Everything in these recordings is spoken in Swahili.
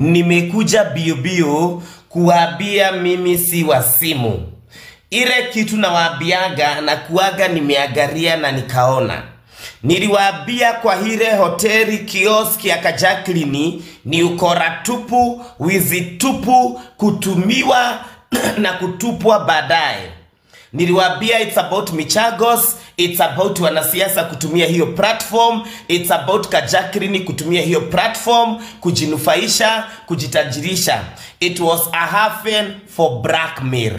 Nimekuja bio kuwaambia mimi si wasimu. Ile kitu nawaambiaga na kuaga nimeangalia na nikaona. Niliwaambia kwa hile hoteli kioski ya Kajaklini ni ukora tupu, wizi tupu, kutumiwa na kutupwa baadaye. Niliwaambia it's about Michagos, it's about wanasiasa kutumia hiyo platform, it's about Kajaklini kutumia hiyo platform, kujinufaisha, kujitajirisha. It was a haven for blackmail.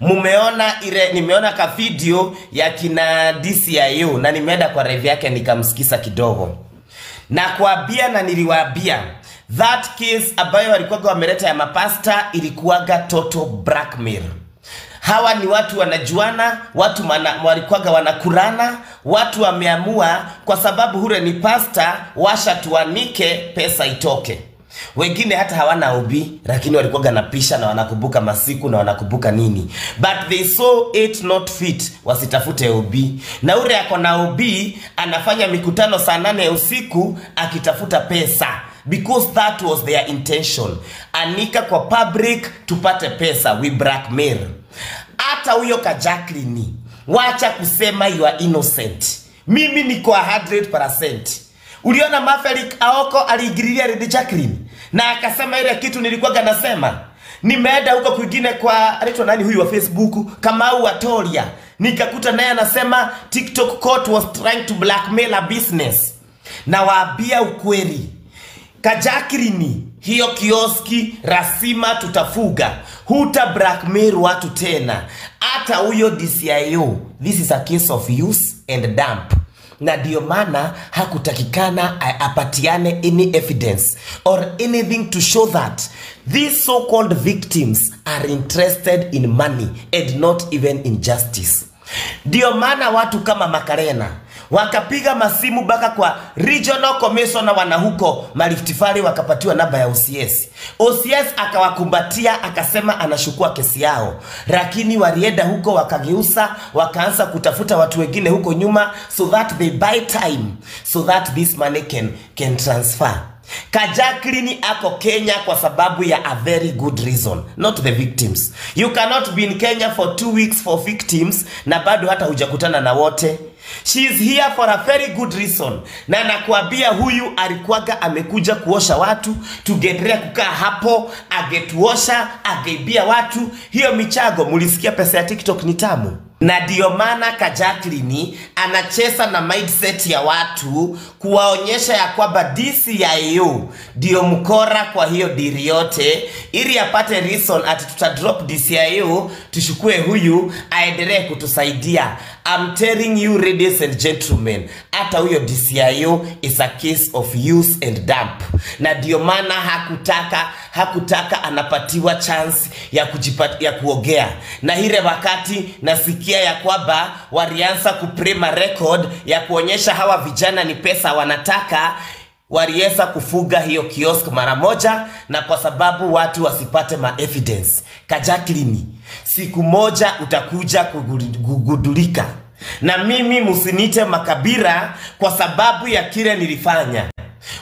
Mumeona ile, nimeona ka video ya kina DCIO na nimeenda kwa live yake nikamsikiza kidogo. Na kuambia na niliwaambia that case ambayo walikuwa wameleta ya mapasta ilikuwaga total blackmail. Hawa ni watu wanajuana, watu walikuwaga wanakurana, watu wameamua kwa sababu hure ni pasta, washa tuanike pesa itoke. Wengine hata hawana ubi, lakini walikuwaga na pisha na wanakumbuka masiku na wanakumbuka nini. But they saw it not fit, wasitafute ubi. Na ure ako na ubi, anafanya mikutano saa 8 ya usiku, akitafuta pesa. Because that was their intention. Anika kwa public, tupate pesa, we blackmail. Hata huyo Kajaklini, wacha kusema you are innocent. Mimi niko 100%. Uliona Maverick Aoko aliingililia Lady Jacqueline na akasema ile kitu nilikuwa nasema. Nimeenda huko kwingine kwa anaitwa nani huyu wa Facebook, Kamau Atoria, nikakuta naye anasema TikTok court was trying to blackmail a business. Na waambia ukweli, Kajaklini hiyo kioski rasima tutafuga. Huta blackmail watu tena. Hata huyo DCIO, this is a case of use and dump. Na ndio maana hakutakikana apatiane any evidence or anything to show that these so-called victims are interested in money and not even in justice. Ndio maana watu kama Makarena wakapiga masimu baka kwa regional commissioner wana huko Rift Valley, wakapatiwa namba ya OCS. OCS akawakumbatia akasema anashukua kesi yao. Lakini walienda huko wakageusa, wakaanza kutafuta watu wengine huko nyuma so that they buy time so that this money can transfer. Kajaklini ako Kenya kwa sababu ya a very good reason, not the victims. You cannot be in Kenya for 2 weeks for victims na bado hata hujakutana na wote. She is here for a very good reason. Na nakuambia huyu alikuwaga amekuja kuosha watu, tungeendelea kukaa hapo, angetuosha, angeibia watu. Hiyo michago mulisikia pesa ya TikTok ni tamu. Na ndio maana Kajaklini anacheza na mindset ya watu kuwaonyesha ya kwamba DCIO ndio mkora kwa hiyo diri yote, ili apate reason ati tuta drop DCIO tushukue huyu aendelee kutusaidia. I'm telling you ladies and gentlemen, hata huyo DCIO is a case of use and dump. Na ndio maana hakutaka anapatiwa chance ya ya kuogea. Na ile wakati nasikia ya kwamba walianza kuprema record ya kuonyesha hawa vijana ni pesa wanataka, waliweza kufuga hiyo kiosk mara moja, na kwa sababu watu wasipate ma evidence. Kajaklini, siku moja utakuja kugundulika. Na mimi musinite makabira kwa sababu ya kile nilifanya.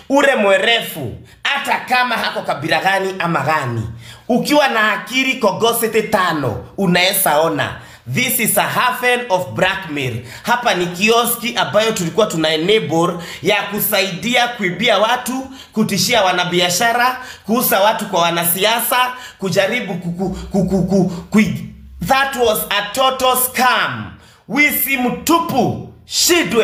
Ure mwerefu, hata kama hako kabila gani ama gani, ukiwa na akili kogosete 5, unaesa ona. This is a haven of blackmail. Hapa ni kioski ambayo tulikuwa tuna enable ya kusaidia kuibia watu, kutishia wanabiashara, kuuza watu kwa wanasiasa, kujaribu That was a total scam. Wisi mtupu. Shidwe.